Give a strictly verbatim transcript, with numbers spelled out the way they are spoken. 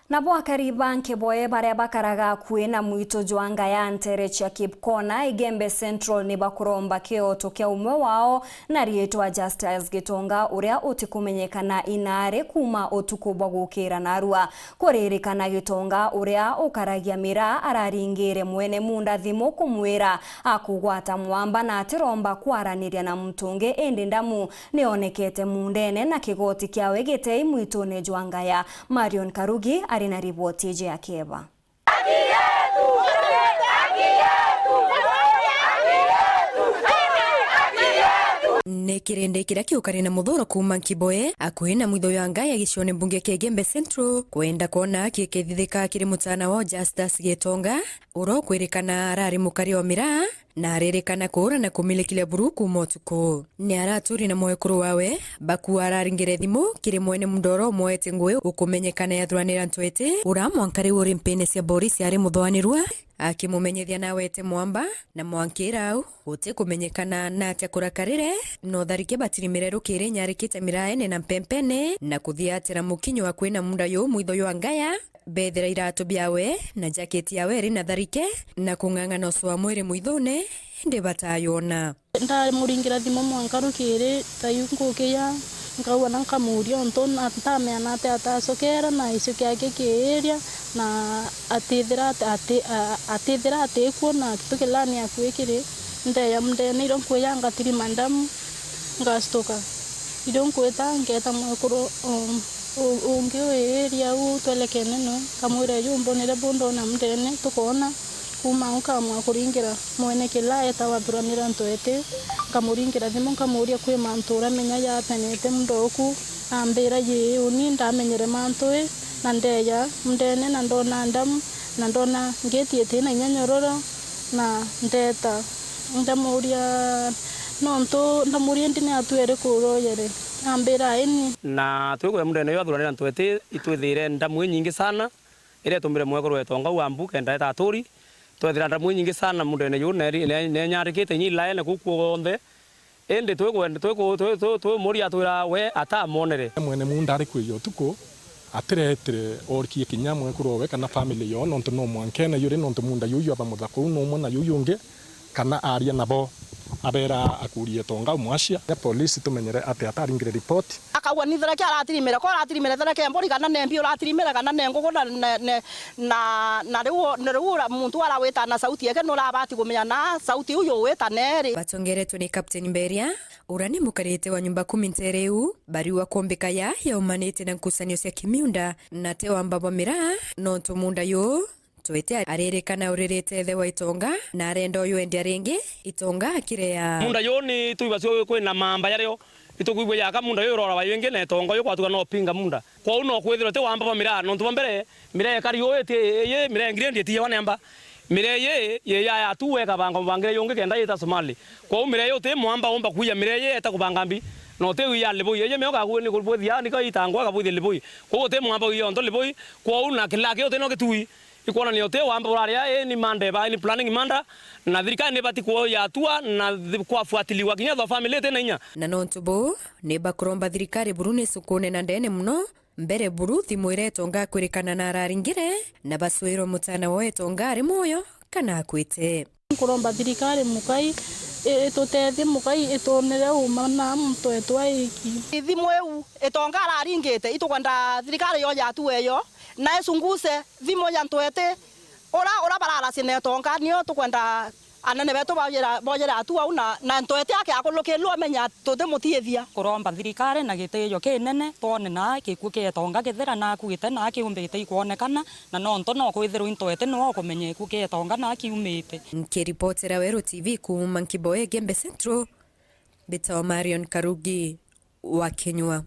Nabo akari ba Nkiboe baria bakaraga akui na mwitu jwa Ngaya ntere cia Cape Corner, Igembe Central, ni bakuromba kioto kia umwe wao na riitwa Justus Gitonga, uria utikumenyekana inaari kuuma utuku bwa gukira narua. Kuririkana Gitonga uria ukaragia miraa araringire mwene munda thimu kumwira akugwata mwamba na atiromba kwaraniria na muntu ungi, indi ndamu nionekete mundene na kigoti kiawe gitei mwitune jwa Ngaya. Marion Karugi ari na riboti iji ya Kieba. Ni kirindi kiria kiukari na muthuro kuuma Nkiboe, akui na mwitho ya Ngaya gicione mbunge kia Igembe Central, kwenda kwona kikithithika kiri mutana wa Justus Gitonga, uria ukwirikana arari mukari o miraa, na aririkana kuura na kumilikile buru kuuma utuku. Ni araturi na mwekuru wawe, baku araringire thimu kiri mwene munda uria umwete ngui ukumenyekana yathuranira ntwete, uria mwanka riu uri mpine cia borisi ari muthwanirua, akimumenyethia nawete mwamba, na mwankira au, utikumenyekana na atia kurakarire, na utharike batirimire rukiri nyarikite miraene na mpempene, na kuthiatira mukinyo akui na munda yu mwitho jwa Ngaya, bethira iratu biawe na jaketi yawe iri na tharike, na kung'ang'ana uso wa mwiri mwithune, indi batayona. Ndamuringira thimu mwanka rukiri, taiu nkukiya, nkauga na nkamuria untu na ntamea na atia atacokera, na icio kiake kiiria, na atithira ati-, ati-, a-, atithira atikwona, tukilani akui kiri ndeya mundene irio nkuya ngatirima ndamu, ngastuka. Irio nkwita, nkeeta mwekuru, um, U-, ungi wiiria au twelekene nwe, nkamwira, "Yu mbonere bu ndona mundene, tukoona." Kuuma au nkaamua kuringira mwene kila eeta wathuranira ntwete, nkamuringira thimu, nkamuuria, "Kwi mantu uramenya jatenete mundo uku?" Ambira, "Yii, uni ndamenyere mantu i, na ndeeja mundene, na ndona ndamu, na ndona ngiti itina inya nyororo, na ndeeta." Ndamuuria, nontu, ndamuuria, "Indi ni atu eri kuroyere?" Ambira, "Ini." Na twikwira mundene uyu athuranira ntwete, itwithire ndamu inyingi sana, iria itumire mwekuru wetu Ongau Ambu kenda eta aturi. Twethira ndamu inyingi sana mundene uyu, na eri-, ne-, nenyarikite inya ilaene kuu kuonthe. Indi twikwenda, twiku-, twi-, twi-, twimuria atwira we atamonere. Mwene munda ari kwija utuku, atiretire orikie kinya mwekuru owe kana family yoo, nontu no mwankene yuri, nontu munda yuyu aba muthaka uu numwe na yuyu ungi, kana aria nabo, abera akurie Tonga umwacia. Ya polisi tumenyere ati ataringire ripoti. Akauga ni thereke aratirimire, ko aratirimire thereke mburi, kana ne mbi uratirimire, kana ne ngugu, na, na, na, na, na riu, na riu ura-, muntu arawita na sauti yake nurabati kumenya na sauti iu yuwita neri. Batongeretwe ni Captain Mberia, uria ni mukarite wa nyumba kumi ntere iu, bariua kumbika ya yaumanite na nkucanio cia kimiunda, na te wamba bwa miraa, nontu munda yu Twite aririkana uririte ithe wa Itonga, na arenda uyu endia ringi Itonga akirea. Munda yu ni twibacio kwina mamba jario itukwigua jaka munda yu urora wa ingi na Itonga yu kwatuga no pinga munda. Kwou no kwithirwa ti wamba bwa miraa, nontu bwa mbere, miraa ikari yu iti iyi, miraa ingirindi itiyawa nemba. Miraa iyi, yi ya yatu weka banga mubangire yungi kenda yita Somali. Kwou miraa yu ti mwamba umba kuiya miraa iyi eta kubanga mbi, na uti wi ya Liboi. Iyi mioka ni kubwithia, niko itangwa kabwithia Liboi. Kwou uti mwamba wiya onto Liboi. Kwou na kilaki uti no gitui. Ikwonania uti wamba uraria, ii ni manda eba, ni planning manda, na thirikari ni ibati kuoya hatua na thi-, kwafuatiliwa kinya tho family iti na inya. Na nontu buu, ni bakuromba thirikari buru ni sukune na ndene muno, mbere buru thimu iria Itonga akwirikana na araringire, na bacwirwe mutana wa Itonga ari mwoyo kana akwite. Nkuromba thirikari mukai, i-, itutethie mukai, itonere uma na muntu wetu aiki. Thimu iu Itonga araringite, itukwenda thirikari yoya hatua iyo, na isunguse thimu ya ntwete. Ura, ura bararacia na Itonga, nio tukwenda anene betu boyera, boyera hatua au na, na ntwete yake akulukirwe amenya tutimutiithia. Kuromba thirikari na gitiio kinene, twone na gikuu kia Itonga kithira na akuite na kiumbite ikwonekana, na nontu no kwithirwa intwete no kumenya gikuu kia Itonga na kiumite. Nkiripotera Weru T V kuuma Nkiboe Gembe Central, mbitagwa Marion Karugi wa Kinyua.